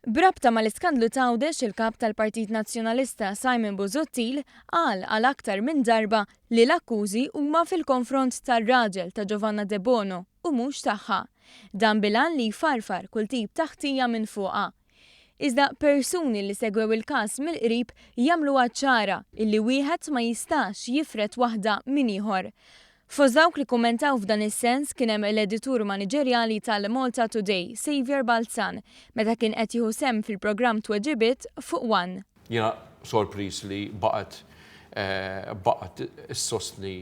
B'rabta mal-iskandlu t'Għawdex, il-Kap tal-Partit Nazzjonalista Simon Busuttil qal għal aktar minn darba li l-akkużi huma fil-konfront tar-raġel ta' Giovanna Debono u mhux tagħha. Dan bil-għan li jfarfar kull tip ta' ħtija minn fuqha. Iżda persuni li segwew il-każ mill-qrib jagħmluha ċara illi wieħed ma jistax jifred waħda minn ieħor. Fost dawk li kkummentaw f'dan is-sens kien hemm l-editur maniġerjali tal-Malta Today, Saviour Balzan, meta kien qed jieħu sehem fil-programm Tweġibiet fuq one. Jiena sorpriż li baqgħet baqgħet issostni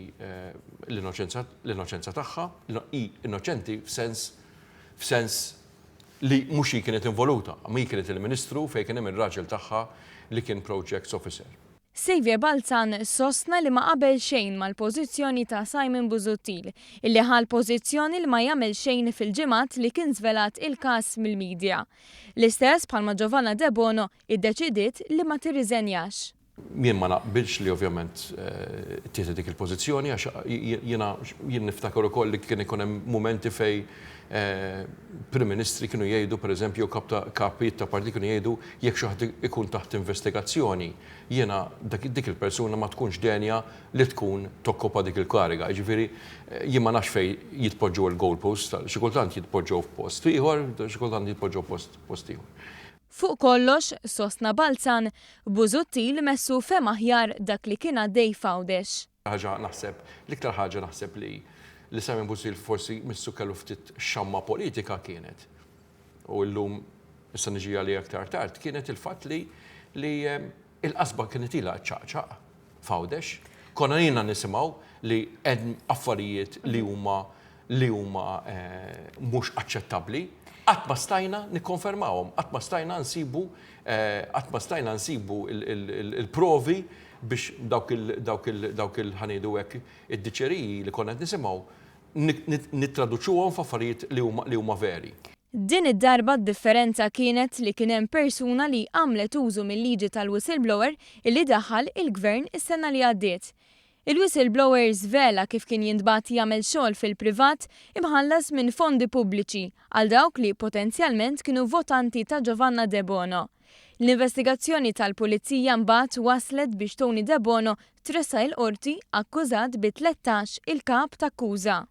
l-innoċenza l-innoċenza tagħha, hi innoċenti f'sens f'sens li mhux hi kienet involuta, imma hi kienet il-Ministru fejn kien hemm ir-raġel tagħha li kien Projects Officer. Saviour Balzan sostna li ma qabel xejn mal-pożizzjoni ta' Simon Busuttil, illi ħa l-pożizzjoni li ma jagħmel xejn fil-ġimgħat li kien żvelat il-każ mill-media. L-istess bħalma Giovanna Debono iddeċidiet li ma tirriżenjax. Jien ma naqbilx li ovvjament ttieħdet dik il-pożizzjoni għax jiena jien niftakar ukoll li kien ikun hemm mumenti fejn Prim Ministri kienu jgħidu pereżempju jew kap ta' kapijiet ta' partit kienu jgħidu jekk xi ħadd ikun taħt investigazzjoni jiena dik il-persuna ma tkunx denja li tkun tokkopa dik il-kariga. Jiġifieri jien ma nafx fejn jitpoġġew il-goalposts, xi kultant jitpoġġew f'post ieħor, xi kultant jitpoġġew post ieħor. Fuq kollox, sostna Balzan, Busuttil messu fehem aħjar dak li kien għaddej f'Għawdex. Ħaġa naħseb, l-iktar ħaġa naħseb li li Simon Busuttil forsi missu kellu ftit xamma politika kienet, u llum issa niġi għaliha iktar tard, kienet il-fatt li li l-qasba kienet ilha ċċaqċaq f'Għawdex. Konna ilna nisimgħu li hemm affarijiet li huma li huma mhux aċċettabbli, qatt ma stajna nikkonfermawhom, qatt ma stajna nsibu qatt ma stajna nsibu l-provi biex dawk il dawk il dawk il ħa ngħidu hekk id-diċeriji li konna qed nisimgħu nittraduċuhom f'affarijiet li huma li huma veri. Din id-darba d-differenza kienet li kien hemm persuna li għamlet użu mil-liġi tal-whistleblower illi daħħal il-Gvern is-sena li għaddiet. Il-whistleblower żvela kif kien jintbagħat jagħmel xogħol fil-privat imħallas minn fondi pubbliċi għal dawk li potenzjalment kienu votanti ta' Giovanna Debono. L-investigazzjoni tal-Pulizija mbagħad wasslet biex Tony Debono tressaq il-Qorti akkużat bi 13 il-kap t'akkuża.